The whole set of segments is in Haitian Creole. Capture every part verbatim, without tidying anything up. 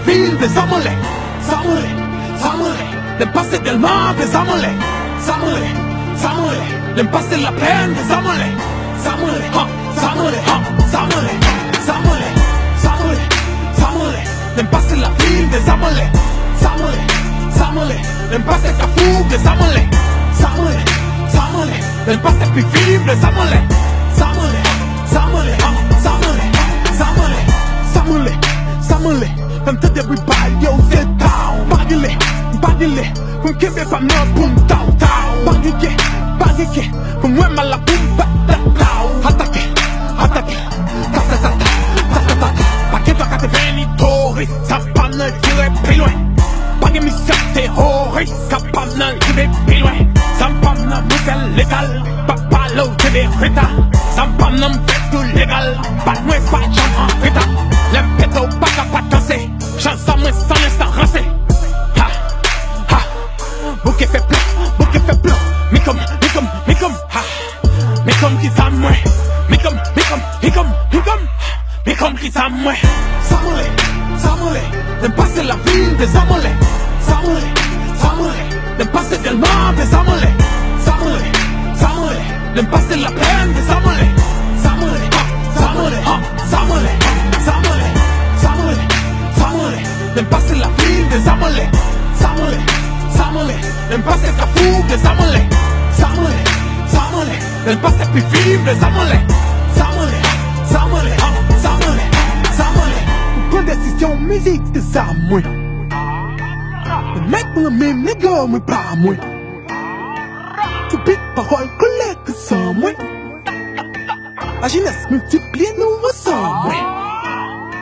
Vil, vye zam anlè. Zam anlè, zam anlè. Lè m pase Dèlma, vye zam anlè. Zam anlè, zam anlè. Lè m pase Laplèn, vye zam anlè. Zam anlè, ha, zam anlè, ha, zam anlè. Zam anlè, zam anlè, zam anlè. Lè m pase Lavil, vye zam anlè. Zam anlè, zam anlè. Lè m pase Kafou, vye zam anlè. Zam anlè, zam anlè. Lè m pase Pivim, vye zam anlè. Zam anlè, zam anlè, ha, zam anlè, zam anlè. Zam anlè, zam anlè. Lè m tande bri bal yo, se taw. M pa gen lè, m pa gen lè pou m kenbe pa m nan pou m taw, taw. Pa gen kè, pa gen kè pou m wè mal la pou m bat, bat, taw. Atake, atake, ta, ta, ta, ta, ta, ta, ta. Pa gen twa katreven ni toris, sa pa m nan vire pi lwen. Pa gen misyon teworis, kapab nan rive pi lwen. Zam pa m nan mwen sèl legal, pa pale w te de reta. Zam pa m nan m fè tou legal, pa mwen pa janm an reta. Lè m pete w pa ka pa danse, jan zam mwen san lè san ranse. Ha, ha, bouke fè plan, bouke fè plan. Mi kòm, mi kòm, mi kòm, ha. Mi kòm ki zam mwen, mi kòm, mi kòm, mi kòm, mi kòm. Mi kòm ki zam mwen. Zam anlè, zam anlè. Lè m pase Lavil, vye zam anlè. Zam anlè, zam anlè. Lè m pase Dèlma, vye zam anlè. Zam anlè, zam anlè. Lè m pase Laplèn, vye zam anlè. Zam anlè, ha, zam anlè, ha, zam anlè, zam anlè, zam anlè, zam anlè. Lè m pase Lavil, vye zam anlè. Zam anlè, zam anlè. Lè m pase Kafou, vye zam anlè. Zam anlè, zam anlè. Lè m pase Pivim, vye zam anlè. Zam anlè, zam anlè, zam anlè, zam anlè. M pran desizyon, mizik se zam mwen. Mèt mwen menm, nèg yo mwen pa mwen. Tou bit pawòl kolè ke san mwen. Lajinès miltipliye nou ansanm, wi.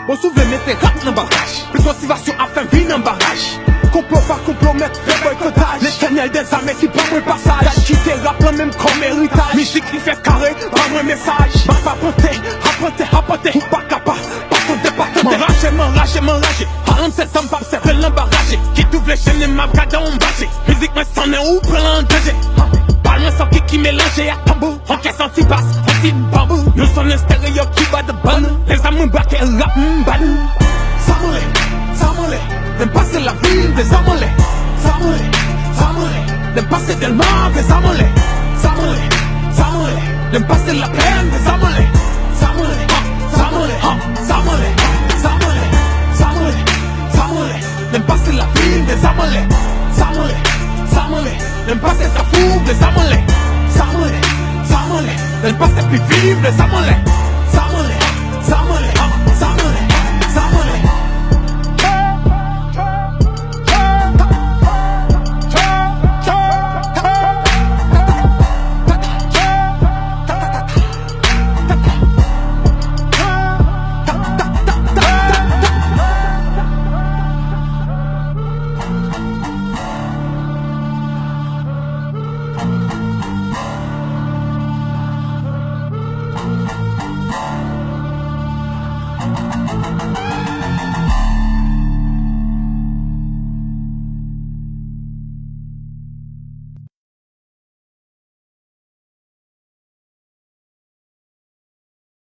Bon, si w vle mete rap nan baraj, plis motivasyon ap fè m vin nan baraj. Konplo pa konplo, mèt fè bòykotaj. Letènèl dèzame ki ban mwen pasaj. Gad kite rap lan menm kòm eritaj. Mizik ki fè kare, ban mwen mesaj. M ap apante, apante, apante. Ou pa ka pa, pa tande, pa tande. M anraje, m anraje, m anraje. Alan se zam p ap sève l nan baraje. Kit ou vle jennen, m ap gade w m baje. Mizik mwen sonnen, ou pran l an danje. Bal mwen sòti ki melanje ak tanbou. An kè santi bas, an ti banbou. Nou sonnen stereo ki bat ban nou. Lè zam mwen brake rap m ba nou. Zam anlè, zam anlè. Lè m pase Lavil, vye zam anlè. Zam anlè, zam anlè. Lè m pase Dèlma, vye zam anlè. Zam anlè, zam anlè. Lè m pase Laplèn, vye zam anlè. Zam anlè, ha, zam anlè, ha, zam anlè, zam anlè, zam anlè, zam anlè. Lè m pase Lavil, vye zam anlè. Zam anlè, zam anlè. Lè m pase Kafou, vye zam anlè. Zam anlè, zam anlè. Lè m pase Pivim, vye zam anlè.